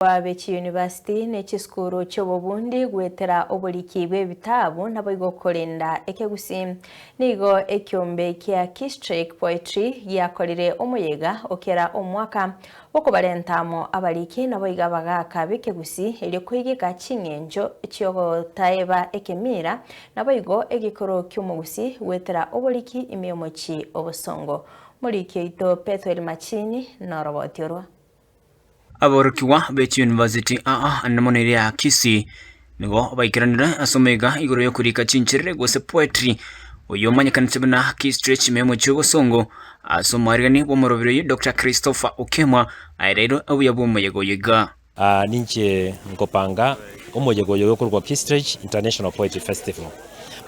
Abe chiyunivasiti ne chisukuru chi'obobundi goetera oboriki bw'ebitabu naboigo korenda ekegusii. Nigo ekiombe kia Kistrek Poetry giakorire omoyega o kera omwaka bw'okobarenta amo abariki naboigo abagaaka b'ekegusii erio koigeka ching'encho chi'ogotaeba ekemira naboigo egekoro ki'omogusii goetera oboriki ime y'omochie obosongo. Moriki oito Pethuel Machini noroboti orwa. Aborokigwa be chiyunivasiti aa ande mono eria ya Kisii nigo baikeranire ase omega igoro y'okorika chincherere gose poetry, oyio omanyekanete buna Kistrech ime y'omochie obosongo ase omoaregani bw'omorobiri oyio Doctor Christopher Okemwa aereirwe obuya bw'omoyega oyo iga. Ninche nkopanga omoyega oyo okorokwa Kistrech International Poetry Festival.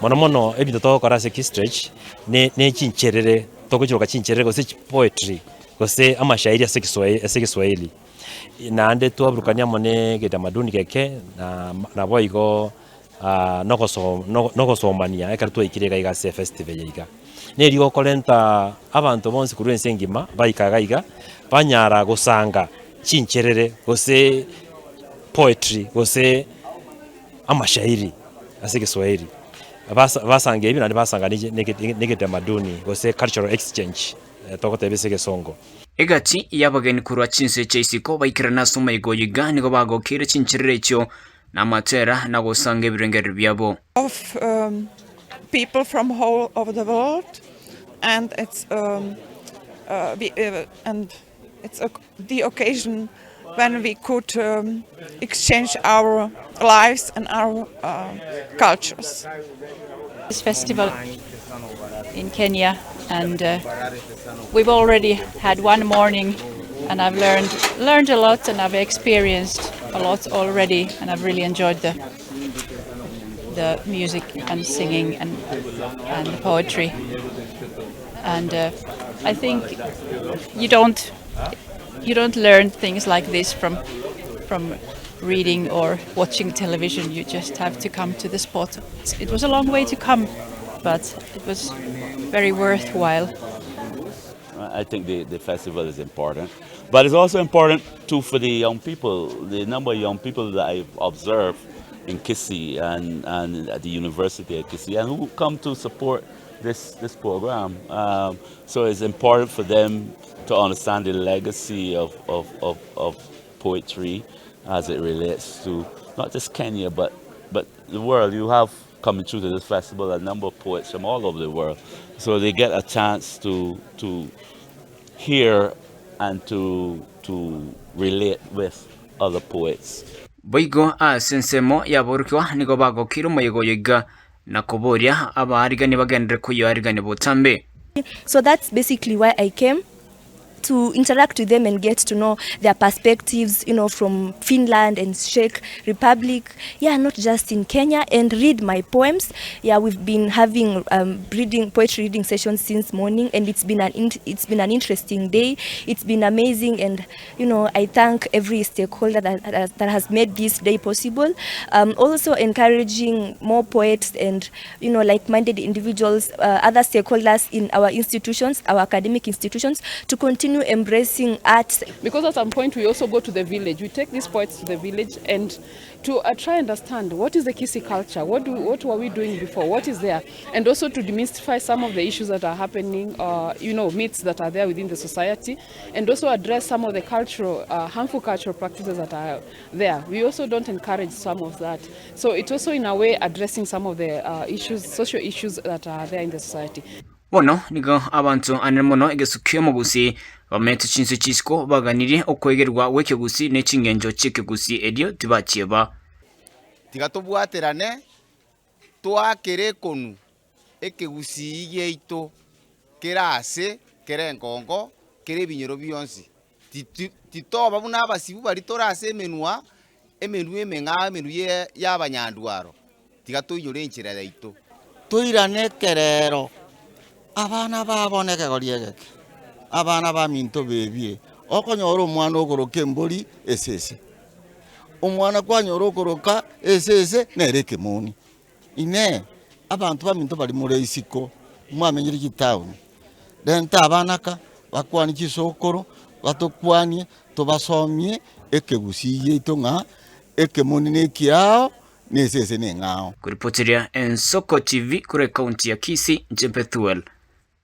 Mono mono ebinto togokora ase Kistrech ne ne chincherere, togochiroka chincherere gose chipoetry. Gose amashairi ase Egeswahili, naende twaburukania amo ne egetamaduni geke, na naboigo nogosomania ekero twaikire iga iga ase efestival eye iga. Neri gokorenta abanto bonsi korwa ense engima baika iga iga, banyara gosanga chincherere gose poetry gose amashairi ase Egeswahili, basanga ebi naende basanga ne egetamaduni gose cultural exchange. Togotebia ase egesongo. Egati y'abageni korwa chinse chia isiko baikerana ase omoyega oyo iga nigo bagokeire chincherero echio na amatera na gosanga ebirengererio biabo. Of people from all over the world and it's and it's the occasion when we could exchange our lives and our cultures. This festival in Kenya and uh, we've already had one morning and I've learned learned a lot and I've experienced a lot already and I've really enjoyed the the music and singing and and the poetry and uh, I think you don't you don't learn things like this from from reading or watching television. You just have to come to the spot. It was a long way to come, but it was very worthwhile. I think the, the festival is important. But it's also important too for the young people, the number of young people that I've observed in Kisii and, and at the university at Kisii and who come to support this, this program. Um, so it's important for them to understand the legacy of, of, of, of poetry as it relates to not just Kenya, but, but the world. You have coming through to this festival a number of poets from all over the world. So they get a chance to, to hear and to, to relate with other poets. Boigo ase ensemo y'aborokigwa nigo bagokeire omoyega oyo iga, na koboria abaarigani bagenderere koyoarigania botambe. So that's basically why I came to interact with them and get to know their perspectives, you know, from Finland and Czech Republic. Yeah, not just in Kenya, and read my poems. Yeah, we've been having um, reading poetry reading sessions since morning, and it's been an it's been an interesting day. It's been amazing, and you know, I thank every stakeholder that, that, that has made this day possible. Um, also encouraging more poets and, you know, like-minded individuals, uh, other stakeholders in our institutions, our academic institutions, to continue embracing arts. Because at some point we also go to the village. We take these poets to the village and to uh, try and understand what is the Kisii culture, what, do, what were we doing before, what is there, and also to demystify some of the issues that are happening, uh, you know, myths that are there within the society, and also address some of the cultural, uh, harmful cultural practices that are there. We also don't encourage some of that. So it's also in a way addressing some of the uh, issues, social issues that are there in the society. Bono nigo abanto anene mono egesu ki'omogusi bamenyete chinse chisiko baganirie okwegerwa gw'ekegusi ne chingencho chi'ekegusi erio tibachieba. Tiga tobwaterane toakere ekonu ekegusii giaito kere ase kere enkongo kere ebinyoro bionsi. Titoba buna abasibu baria tore ase emenwa, emenwa emeng'ao, emenwa y'abanyandwaro. Tiga toinyore enchera yaito. Toirane ekerero, abana babo nekegori egeke, abana baminto bebie, okonyora omwana okoroka embori esese, omwana kwanyora okoroka esese nere ekemoni. Inee! Abanto baminto baria more isiko, mwamenyire chitaoni, renta abana aka, bakwanie chisokoro, batokwanie, tobasomie. ekegusii giaito ng'a ekemoni nekiao na esese neng'ao. Koripoteria Ensoko TV korwa ekaunti ya Kisii, inche Bethuel.